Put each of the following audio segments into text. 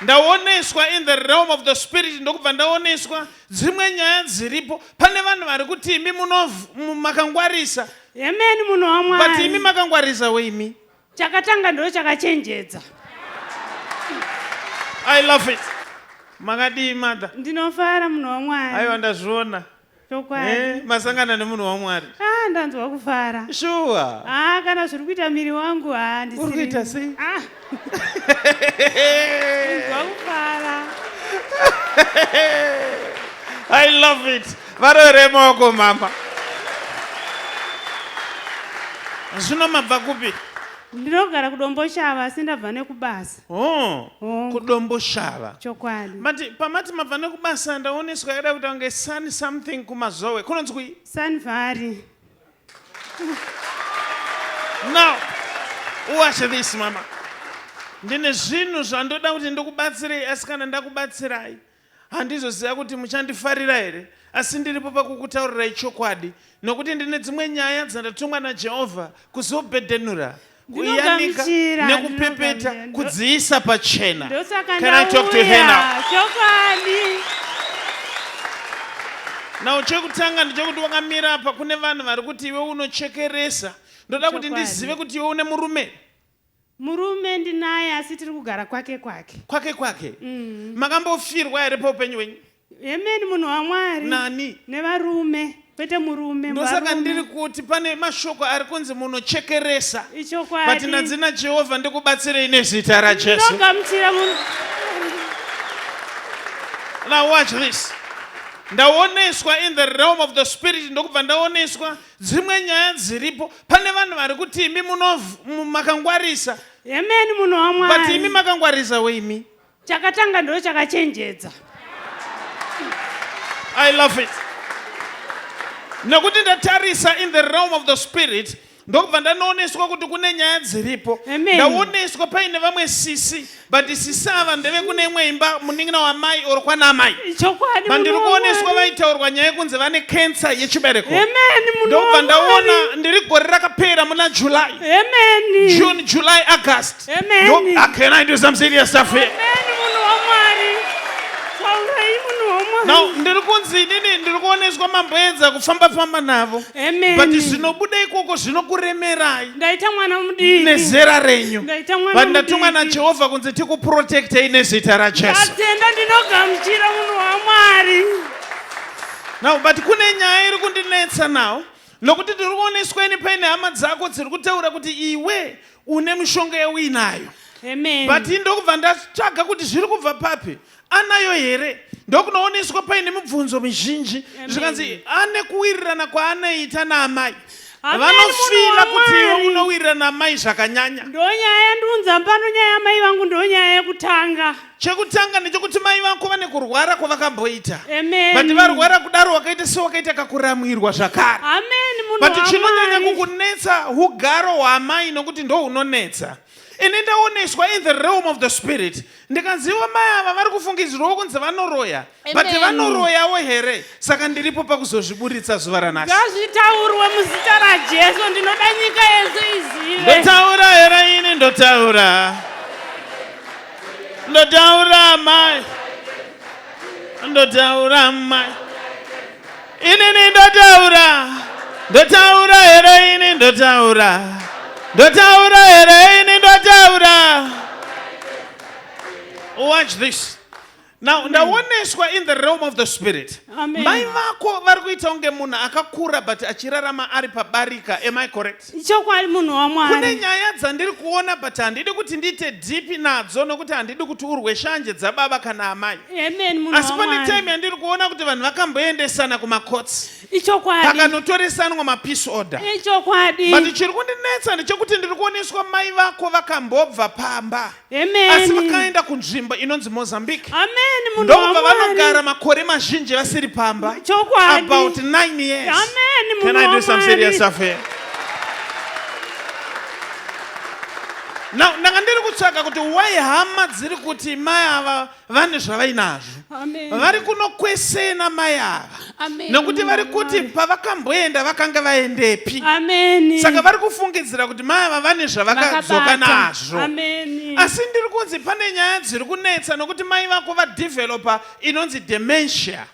Ndaoneswa in the realm of the spirit ndokubva ndaoneswa dzimwe nyaya dziripo. Pane vanhu vari kuti imi makangwarisa. Amen munhu waMwari. But imi makangwarisa we imi. Chakatanga ndo chakachenjedza. I love it. Makadii mother? Ndinofara munhu waMwari. Aiwa ndazviona. Chokwadi. Eh, masangana nemunhu waMwari. Ah, ndanzwa kufara. Sure. Ah, kana zviri kuita miri wangu ah, ndisiri. Uri kuita sei? Ah. Ndanzwa kufara. I love it. Varovere maoko mama. Zvino mabva kupi? Ndinogara kuDomboshava asi ndabva nekubasa. Oh, Oh. kuDomboshava. Chokwadi. Mati pamati mabva nekubasa ndaoneswa yakada kuita kunge sun something kuMazowe. Kunonzi kui? Sun Valley. Now, watch this mama. Ndine zvinhu zvandoda kuti ndikubatsirei asi kana ndakubatsirai Handizoziva kuti muchandifarira here, asi ndiripo pakukutaurirai chokwadi, nokuti ndine dzimwe nyaya dzandatumwa naJehovha kuzobhedhenura, kuyanika Ndinogamuchira, nekupepeta, ndinogamuchira. kudziisa pachena. Ndosaka Can I talk to her now? ndauya. Chokwadi. Now chekutanga ndechekuti wakamira apa kune vanhu vari kuti iwe unochekeresa. Ndoda kuti Chokwadi. ndizive kuti iwe une murume. Murume ndinaye asi tiri kugara kwake kwake. Kwake kwake. Makambofirwa here paupenyu hwenyu? Amen munhu waMwari. Nani? Nevarume kwete murume. Ndosaka varume. ndiri kuti pane mashoko ari kunzi munochekeresa. Ichokwadi. But ndanzi naJehovha ndikubatsirei nezita raJesu. Ndinogamuchira munhu. Now watch this. Ndaoneswa in the realm of the spirit ndokubva ndaoneswa dzimwe nyaya dziripo. Pane vanhu vari kuti imi makangwarisa. Amen munhu waMwari. But imi makangwarisa we imi. Chakatanga ndo chakachenjedza. I love it. Nekuti ndatarisa in the realm of the spirit ndokubva ndanooneswa kuti kune nyaya dziripo. Amen. Ndaoneswa paine vamwe sisi but sisi ava ndeve kune imwe imba munin'ina wamai or kwana amai. Chokwadi But ndiri munhu kuoneswa waMwari. vaitaurwa nyaya yekunzi vane cancer yechibereko. Amen munhu Ndokubva waMwari. ndaona ndiri gore rakapera muna July. Amen. June, July, August. Amen. No, can I do some serious stuff here? Amen munhu waMwari. Taurai munhu waMwari. Now ndiri kunzi inini ndiri kuoneswa mamboedza kufamba famba navo. Amen. But zvinobuda ikoko zvinokuremerai. Ndaita mwana mudiki. Nezera renyu. Ndaita mwana But ndatumwa mudiki. naJehovha kunzi tikuprotectei nezita raJesu. Ndatenda ndinogamuchira munhu waMwari. Now but kune nyaya iri kundinetsa now. Nokuti ndiri kuoneswa ini paine hama dzako dziri kutaura kuti iwe une mishonga yauinayo. Amen. But ini ndokubva ndatsvaga kuti zviri kubva papi. Anayo here? Ndokunooneswa paine mibvunzo mizhinji zvikanzi ane kuwirirana kwaanoita naamai. Amen, Vanofila munhu kuti iwe waMwari. unowirirana naamai zvakanyanya. Ndonyaya yandiunza pano nyaya yamai vangu ndonyaya yekutanga. Chekutanga ndechekuti mai vako vane kurwara kwavakamboita. Amen. But varwara kudaro wakaita sewakaita kakuramwirwa zvakare. Amen munhu But chinonyanya waMwari. kukunetsa hugaro hwaamai nokuti ndohunonetsa. Ini ndaoneswa in the realm of the spirit ndikanziwa mai ava vari kufungidzirwawo kunzi vanoroya but Amen. vanoroyawo here saka ndiripo pakuzozviburitsa zuva ranhasi. Ngazvitaurwe muzita raJesu ndinoda nyika yese izive. Ndotaura here ini ndotaura. Ndotaura mai. Ndotaura mai. Inini ndotaura. Ndotaura here ini ndotaura. Ndotaura here ini ndotaura. Watch this. Now ndaoneswa in the realm of the spirit. Amen. Mai vako vari kuita kunge munhu akakura but achirarama ari pabarika. Am I correct? Chokwadi munhu Kune waMwari. nyaya dzandiri kuona but handidi kuti ndiite deep nadzo nokuti handidi kuti urwe shanje dzababa kana amai. Amen munhu Asi pane waMwari. time yandiri kuona kuti vanhu vakamboendesana kumacourts Ichokwadi. pakanotoresanwa mapeace order. Ichokwadi. But chiri kundinetsa ndechekuti ndiri kuoneswa mai vako vakambobva pamba. Amen. Asi vakaenda kunzvimbo inonzi Mozambique. Amen munhu Ndokubva waMwari. vanogara makore mazhinji vasiri pamba. Chokwadi. About 9 years. Amen Can munhu I do some serious waMwari. stuff here? Now, ndanga ndiri kutsvaka kuti why hama dziri kuti mai ava vane zvavainazvo. Amen. Vari kunokwesena mai ava. Amen. Nokuti vari kuti pavakamboenda vakanga vaendepi. Amen. Saka vari kufungidzira kuti mai ava vane zvavakadzoka Vakabata. nazvo. Amen. Asi ndiri kunzi pane nyaya dziri kunetsa nokuti mai vako vadevelopa inonzi dementia.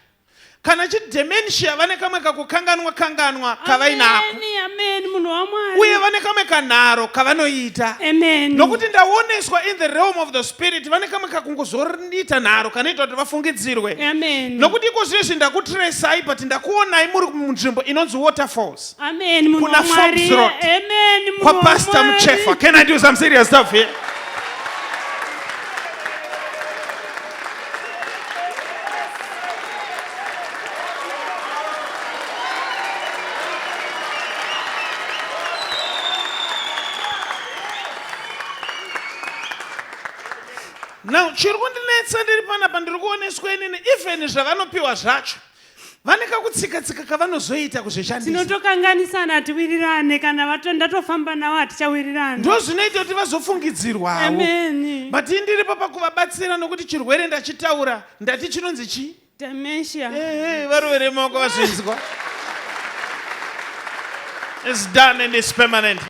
Kana chidementia vane kamwe kakukanganwa kanganwa kavainako. Amen, amen, munhu waMwari. Uye vane kamwe kanharo kavanoita. Amen. Nokuti ndaoneswa in the realm of the spirit vane kamwe kakungozoriita nharo kanoita kuti vafungidzirwe. Amen. Nokuti iko zvinezvi ndakutresai but ndakuonai muri munzvimbo inonzi Waterfalls. Amen, munhu Kuna waMwari. Forbes Road. Amen, munhu Kwa Pastor waMwari. Muchefa. Can I do some serious stuff here? Now, chiri kundinetsa ndiri panapa ndiri kuoneswa inini even zvavanopiwa zvacho vane kakutsika-tsika kavanozoita kuzvishandisa. Tinotokanganisana hatiwirirane kana vato ndatofamba navo hatichawirirana. Ndozvinoita kuti vazofungidzirwawo. Amen. But ini ndiripo pakuvabatsira nokuti chirwere ndachitaura ndati chinonzi chii? Dementia. Ehe, varovere maoko vazvinzwa. It's done and it's permanent.